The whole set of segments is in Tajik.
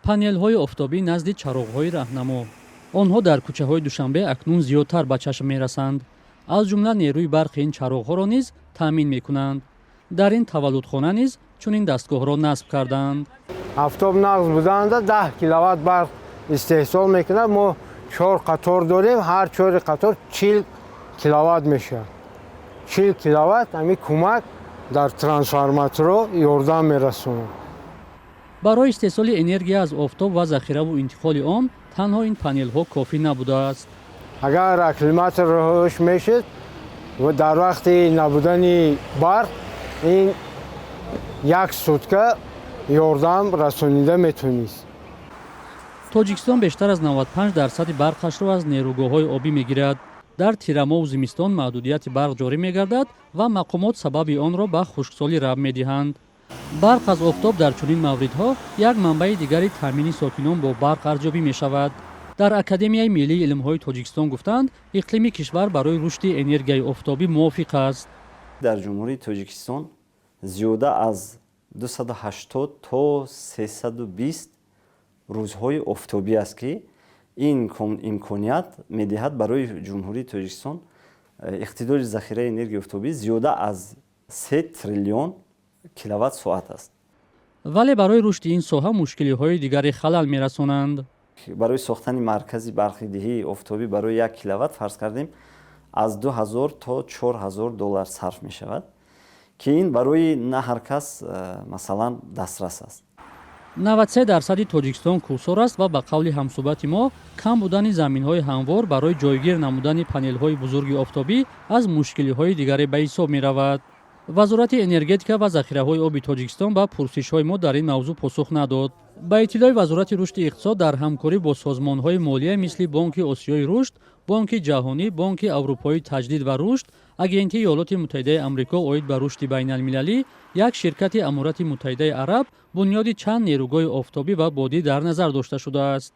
Панелҳои офтобӣ назди чароғҳои раҳнамо. Онҳо дар кӯчаҳои Душанбе акнун зиёдтар ба чашм мерасанд. Аз ҷумла нерӯи барқи ин чароғҳоро низ таъмин мекунанд. Дар ин таваллудхона низ чунин дастгоҳро насб кардаанд. Офтоб нағз буданда 10 киловатт барқ истеҳсол мекунад. Мо чор қатор дорем, ҳар чори қатор 40 киловатт мешавад. 40 киловатт ҳамин кӯмак дар трансформаторҳо ёрдам мерасонад. Барои истеҳсоли энергия аз офтоб ва захираву интиқоли он танҳо ин панелҳо кофӣ набудааст. Агар аккумулятор рӯш мешуд ва дар вақти набудани барқ ин як сутка ёрдам расонида метавонист. Тоҷикистон бештар аз 95 дарсади барқашро аз нерӯгоҳҳои обӣ мегирад. Дар тирамоҳу зимистон маҳдудияти барқ ҷорӣ мегардад ва мақомот сабаби онро ба хушксолӣ рабт медиҳанд. Барқ аз офтоб дар чунин мавридҳо як манбаи дигари таъмини сокинон бо барқ арзёбӣ мешавад. Дар Академияи миллии илмҳои Тоҷикистон гуфтанд, иқлими кишвар барои рушди энергияи офтобӣ мувофиқ аст. Дар Ҷумҳурии Тоҷикистон зиёда аз 280 то 320 рӯзҳои офтобӣ аст, ки ин имконият медиҳад барои Ҷумҳурии Тоҷикистон иқтидори захираи энергияи офтобӣ зиёда аз 3 триллион киловатт соат аст. Вале барои рушди ин соҳа мушкилиҳои дигаре халал мерасонанд. Барои сохтани маркази барқидиҳии офтобӣ барои 1 киловатт, фарз кардем, аз 2000 то 4000 доллар сарф мешавад, ки ин барои на ҳар кас масалан дастрас аст. 93 дарсади Тоҷикистон кӯҳсор аст ва ба қавли ҳамсӯҳбати мо, кам будани заминҳои ҳамвор барои ҷойгир намудани панелҳои бузурги офтобӣ аз мушкилиҳои дигаре ба ҳисоб меравад. Вазорати энергетика ва захираҳои оби Тоҷикистон ба пурсишҳои мо дар ин мавзӯъ посух надод. Ба иттилои Вазорати рушди иқтисод, дар ҳамкорӣ бо созмонҳои молия, мисли Бонки Осиёи рушд, Бонки Ҷаҳонӣ, Бонки Аврупоии таҷдид ва рушд, Агентии Иёлоти Муттаҳидаи Амрико оид ба рушди байналмилалӣ, як ширкати Аморати Муттаҳидаи Араб, бунёди чанд нерӯгоҳи офтобӣ ва бодӣ дар назар дошта шудааст.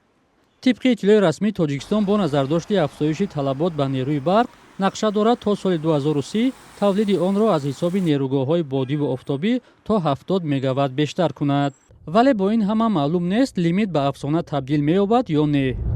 Тибқи иттилои расмӣ, Тоҷикистон бо назардошти афзоиши талабот ба нерӯи барқ нақша дорад то соли 2030 тавлиди онро аз ҳисоби нерӯгоҳҳои бодиву офтобӣ то 70 мегаватт бештар кунад. Вале бо ин ҳама маълум нест, лимит ба афсона табдил меёбад ё не.